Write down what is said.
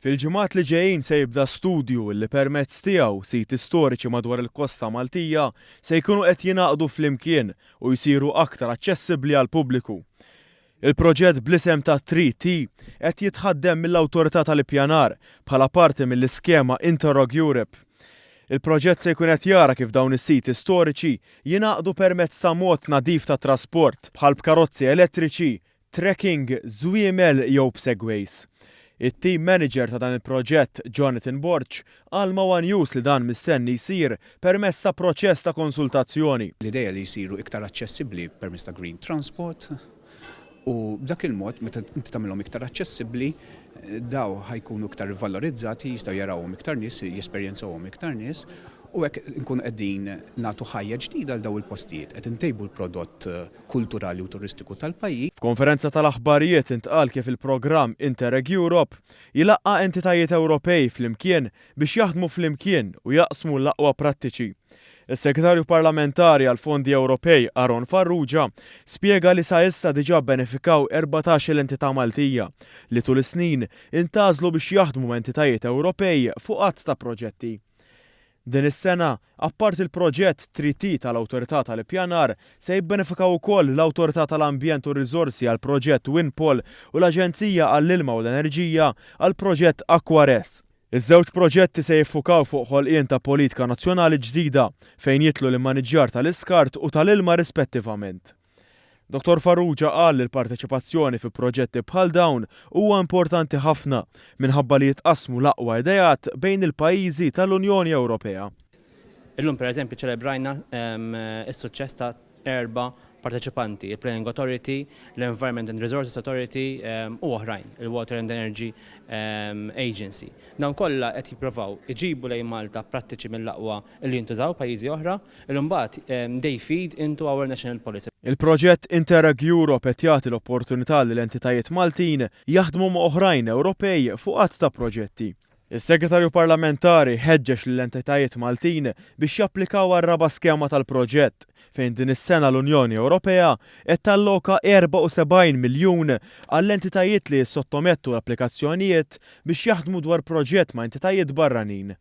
Fil-ġimgħat li ġejjin se jibda studju li permezz tiegħu siti storiċi madwar il-kosta Maltija se jkunu qed jingħaqdu flimkien u jsiru aktar aċċessibbli għall-pubbliku. Il-proġett bl-isem ta' 3T qed jitħaddem mill-Awtorità tal-Ippjanar bħala parti mill-iskema Interreg Europe. Il-proġett se jkun qed jara kif dawn is-siti storiċi jingħaqdu permezz ta' mod nadif ta' trasport bħal b'karozzi elettriċi, trekking, żwiemel jew b'segways. It-team manager ta' dan il-proġett, Jonathan Borg, qal ma' one News li dan mistenni jsir permezz ta' proċess ta' konsultazzjoni. L-idea li jsiru iktar aċċessibbli permezz ta' green transport u b'dak il-mod meta inti tagħmilhom iktar aċċessibbli daw ħa jkunu iktar valorizzati, jistgħu jarawhom iktar nies, jesperjenzawhom iktar nies u hekk nkunu qegħdin nagħtu ħajja ġdida għal daw il-postijiet, qed intejbu l-prodott kulturali u turistiku tal-pajjiż. F'konferenza tal-aħbarijiet intqal kif il-programm Interreg Europe jlaqqa' entitajiet Ewropej flimkien biex jaħdmu flimkien u jaqsmu l-aqwa prattiċi. Is-Segretarju Parlamentari għall-Fondi Ewropej Aaron Farrugia spjega li sa issa diġà bbenefikaw 14-il entità Maltija li tul is-snin intgħażlu biex jaħdmu ma' entitajiet Ewropej fuq għadd ta' proġetti. Din is-sena, apparti l-proġett 3T tal-Awtorità tal-Ippjanar, se jibbenefikaw ukoll l-Awtorità tal-Ambjent u r-Riżorsi għall-proġett Winpol u l-Aġenzija għall-Ilma u l-Enerġija għall-proġett Aquares. Iż-żewġ proġetti se jiffukaw fuq ħolqien ta' politika nazzjonali ġdida fejn jidħlu l-immaniġġjar tal-iskart u tal-ilma rispettivament. Dottor Farrugia qal li l-parteċipazzjoni fi proġetti bħal dawn huwa importanti ħafna minħabba li jitqassmu l-aqwa ideat bejn il-pajjiżi tal-Unjoni Ewropea. Illum pereżempju ċċelebrajna s-suċċess ta' erba' parteċipanti, il-Planning Authority, l-Environment and Resources Authority u oħrajn, il-Water and Energy Agency. Dawn kollha qed jipprovaw iġibu lejn Malta prattiċi mill-aqwa li jintużaw pajjiżi oħra, li mbagħad they feed into our national policy. Il-proġett Interreg Europe qed jagħti l-opportunità lil entitajiet Maltin jaħdmu ma' oħrajn Ewropej fuq għadd ta' proġetti. Is-Segretarju Parlamentari ħeġġeġ lill-entitajiet Maltin biex japplikaw għar-raba' skema tal-proġett, fejn din is-sena l-Unjoni Ewropea qed talloka 74 miljun għall-entitajiet li jissottomettu l-applikazzjonijiet biex jaħdmu dwar proġett ma' entitajiet barranin.